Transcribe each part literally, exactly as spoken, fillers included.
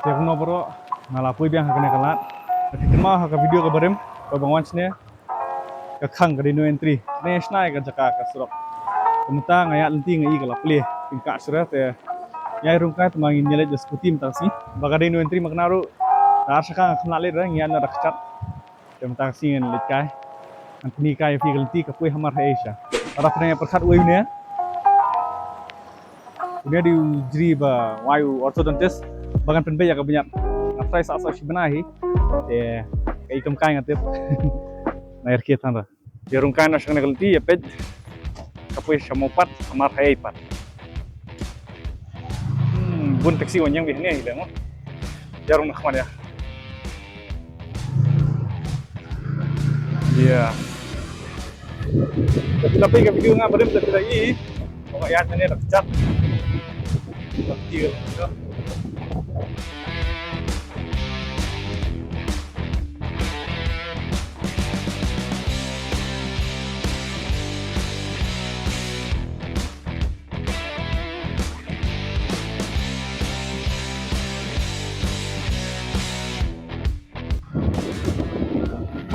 Te kumno baroh, nga la poi biang ha kane ka lad. Nga kynmaw ha ka video kaba rim, kaba nga wan shane, ka khang ka dei no entry. Kane shna ïa ka jaka ka surok. Te mynta nga ïaid lynti nga i ka la plie. Tyngkhuh shuh te nga ïaid rung kai te ma ngin ïaleit da scooty mynta ka sngi. Ba ka dei no entry ma kane ruh. Da ar shaka nga khlem leit re, nga ïaid na da kjat. Te mynta ka sngi ngan leit kai. Ngan pyni kai ïa phi ka lynti ka poi hamar ha Asia. Lada phi dang ïa pyrkhat uei une. Une dei u jri ba wai u orthodontist ba ngan pynbeit ïa ka bniat. Nga try sa sa shi bnai hi. Te ka i kam kai nga tip. Nga ïa rkhie than ra. Ïa rung kai na sha kane ka lynti ïa peit. Ka poi sha Mawpat hamar ha ei pat. Hmm, bun taxi wan ïeng bih ne hi le mo. Ïa rung na khmat ïa. Ïa. Tapi ka video nga barim tapi lagi. Pokok ïa ne dah pecah. Lagi.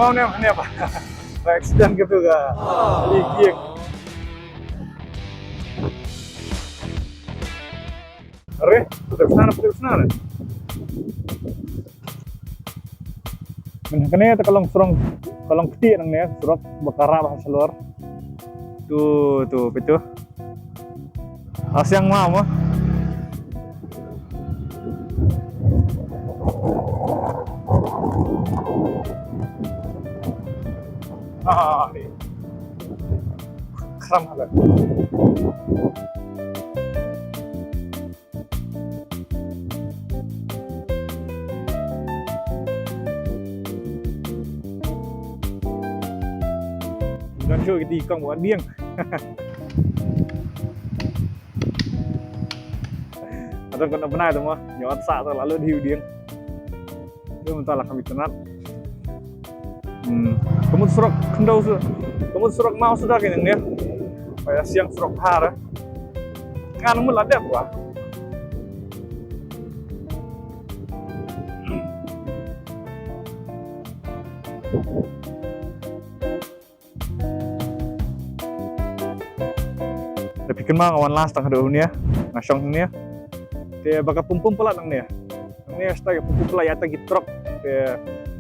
Mau ne, ne ba? Ba accident gitu ga. Liking. Are, betul sana, betul sana. Mynta kane te ka long surok, ka long kti nangne, surok ba ka rah ba halor. Tu, tu, betul. Asiang ma mo. Ah, ni. Kram hala. Don shu kiti kong wan dieng. Adon kon bnai tu mo, nyo at sa tu lalu di dieng. Ïa mynta la kham itynnad. Hmm. Ka mut surok khyndew shuh. Ka mut surok maw shuh da kane ne. Ba ïa siang surok bha. Ngan mut la dep wa. Te phi kynmaw nga wan last tang haduh hangne, nga shong hangne. Te ba ka pum pum palat nangne. Nangne sha ka pum pum palat ïa ta ki trok. Te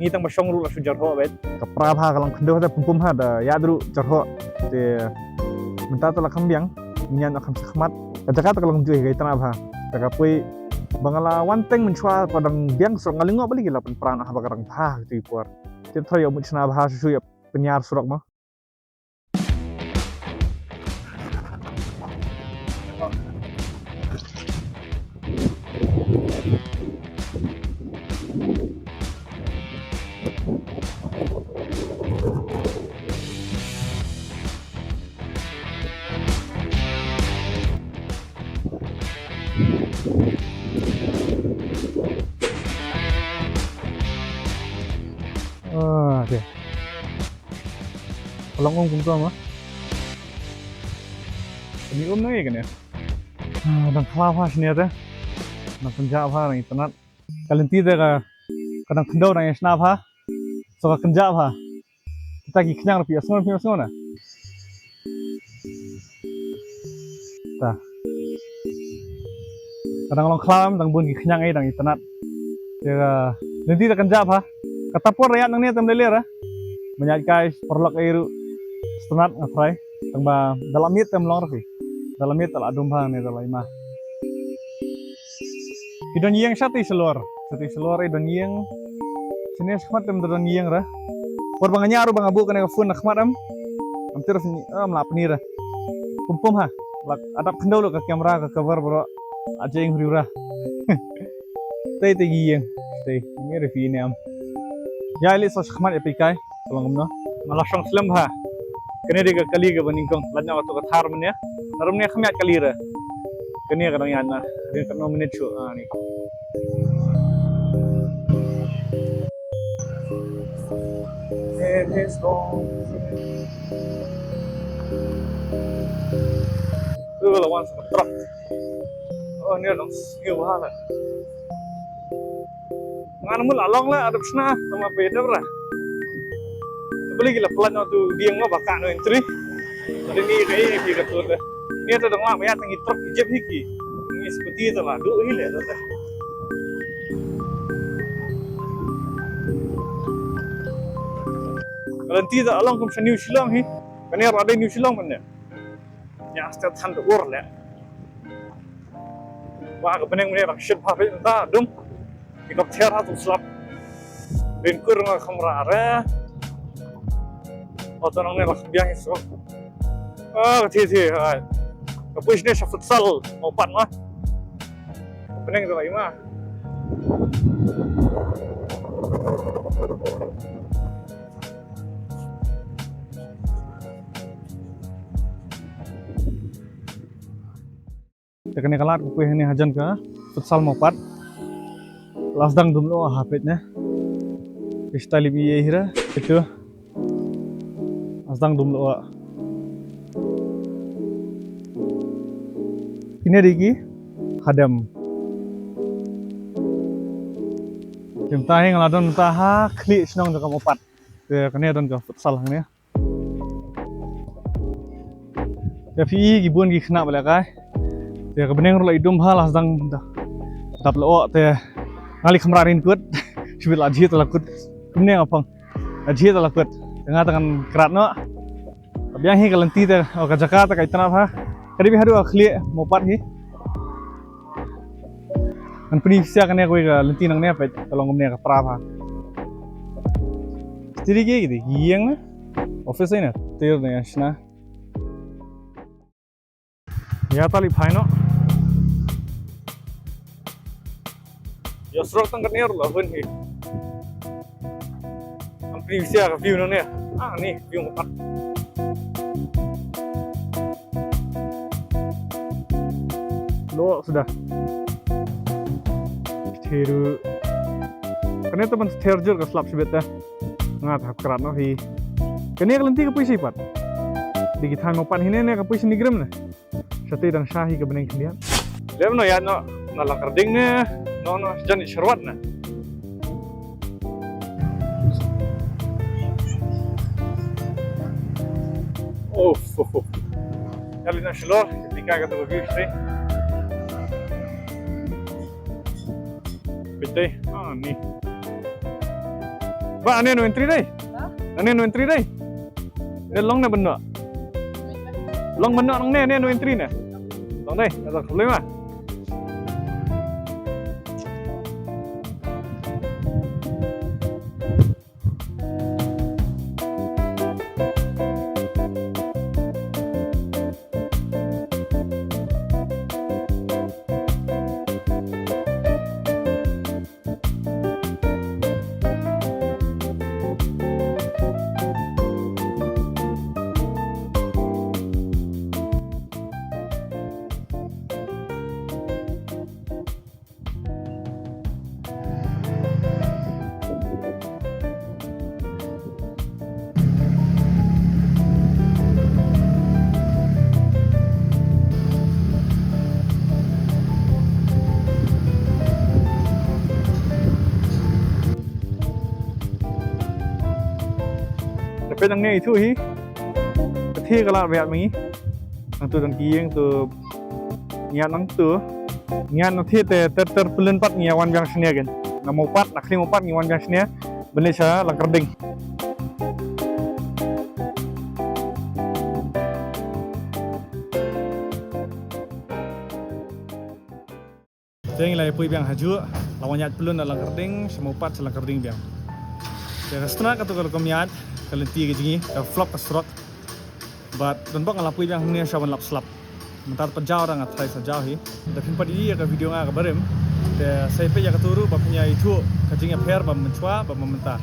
ngi tang ba shong ruh la shu jarhoh beit. Ka pra bha ka long khyndew te pum pum ha da ïa ruh jarhoh. Te mynta te la kham biang, ngi ïa kham shakhmat. Ka jaka te ka long juh ka itynnad bha. Te ka poi ba nga la wan teng mynshuwa ba dang biang surok nga lyngngoh ba lei ki la pynpra ha ba ka dang bha ka tu i por. Te tharai ïa mut shna bha shu shu ïa pynïar surok mo. Ah, okay. Ka long um kumto mo. Kane um na ngi kane. Ah, dang khlaw bha shane te. Dang kynjah bha, dang itynnad. Ka lynti te ka, ka dang khyndew, dang ïa shna bha. So ka kynjah bha. Kita ki khñiang ruh phi ïa sngew, phi ïa sngew na. Ta. Ka dang long khlaw, dang bun ki khñiang ei, dang itynnad. Te ka lynti te kynjah bha. Kata por ïa nangne te ym lei lei ra. Mynta kai paralok ei ruh. Sngewtynnad nga tharai. Tang ba da la miet te ym long ruh phi. Da la miet te la dum bha ne da la ima. Ki don ïing shatei shalor. Shatei shalor ei don ïing. Shane shakhmat te ym don ïing ra. Por ba nga ñiah ruh ba nga buh kane ka phone na khmat em. Ym tip ruh ym la pyni ra. Pum pum ha. La adap khyndew lut ka camera ka cover baroh. Ajeng hriu ra. Tei tei ki ïing. Tei. Ngi ruh phi ne em. Ïa leit sa shakhmat ïa phi kai. Ka long kumno? Nga la shong slem bha. Kane dei ka kali kaba nyngkong. Lait noh kato ka thar mynne. Narum ne kham ïaid kali re. Kane ka dang ïaid na. Dei katno minit shuh, ah, ni. Ka la wan sa ka truck. Oh, ni dang siew bha la. Ngan mul along la adap shna tama pe dap ra. Beli gila pelan tu dieng ma baka no entry. Tadi ni kai ni ka tu. Ni ada dong ma ya tangi truk jep hiki. Ni seperti itu lah. Duh hi le tu. Kalau nanti tak along kum sha New Shillong hi. Kan ya ada New Shillong kan ya. Ïa, stet than da ur leh. Ba ka bneng mynne ba shit ba phi mynta dum. Ki kop ther ha tu slap. Rin kur nga kamra re. Oto nang ne la biang iso. Ah, ka thi thi, ai. Ka pui shine sha futsal, Mawpat ma. Ka bneng tu ai ma. Te kane ka lad ka poi hangne hajan ka futsal Mawpat. La sdang dum lo ha peit ne. Pista lip ïa hira itu. La sdang dum lo. Kine dei ki hadem. Te mynta hi nga la don mynta ha khlieh shnong jong ka Mawpat. Te kane don ka futsal hangne. Te phi i ki bun ki khynnah ba lehkai. Te ka bneng ruh la i dum bha, la sdang da dap lyoh te nga li khamra rin kut. Shibit la jhieh te la kut. Kumne nga phong. La jhieh te la kut. Te nga te ngan krat noh. Ka biang hi ka lynti te, oh, ka jaka te ka itynnad bha. Ka dei bha haduh ka khlieh Mawpat hi. Ngan pyni phi sa kane kawei ka lynti nangne peit ka long kumne ka pra bha. Tiri ki, ki ïeng na office na tir na shna. Ïa tali phai noh. Ïa surok tang kane ruh la hun hi. Ngan pyni phi sa ka view nangne. Ah, ni view Mawpat. Lo suda. Theru. Kane to ban ther jur ka slap shibit te. Nga ta hap krat noh hi. Kane ka lynti ka poi shi pat. Dei ki thaiñ Mawpat hi ne, ne ka poi shi NEIGRIHMS ne. Shatei dang sha hi ka bneng khyndiat. Lem noh ïaid noh na Langkyrding ne. Noh noh jan i sharwat ne. Oh, oh, oh. Ïa leit noh shalor, ïa phi ka ka tu ka view shatei. Peit dei, ah, ni. Ba, ane no entry dei? Ha? Ane no entry dei? Dei long ne ban noh? Long ban noh nangne, ne no entry ne? Long dei, ada problem ah. Te peit nangne itu hi. Te ka la biang ma ngi. Nangtu don ki ïing tu. Ngi ïa nangtu. Ngi ïa nangtu te ter ter pylun pat ngi ïa wan biang shane again. Na Mawpat, na khlieh Mawpat ngi wan biang shane. Ban leit sha Langkyrding. Te ngi la ïa poi biang hajuh, la wan ïaid pylun na Langkyrding, sha Mawpat sha Langkyrding biang. Te ka sngewtynnat katu ka rukom ïaid, ka lynti ka jong ngi, ka vlog ka surok. Bad don bok nga la poi biang hangne sha ban lap slap. Mynta pat jaw ra nga tharai sa jaw hi. Te phin pat ïohi ïa ka video nga ka barim. Te sa ïa peit ïa katu ruh ba phin ïa ithuh ka jingïapher ba mynshuwa bad ba mynta.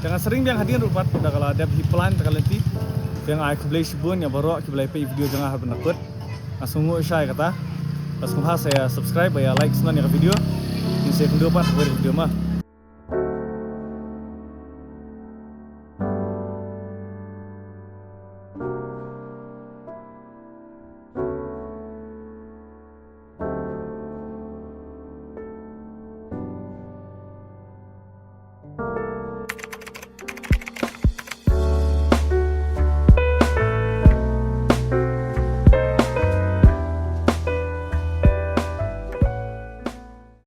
Te nga sa ring biang hadien ruh pat da ka la dep hi plan te ka lynti. Te nga ai khublei shibun ïa baroh kiba la ïa peit video jong nga haduh ban da kut. Nga sngewnguh shai kata. Bad sngewbha sa ïa subscribe bad ïa like sngewbha ïa ka video. Ngin sa ïakynduh pat ha ka video ma.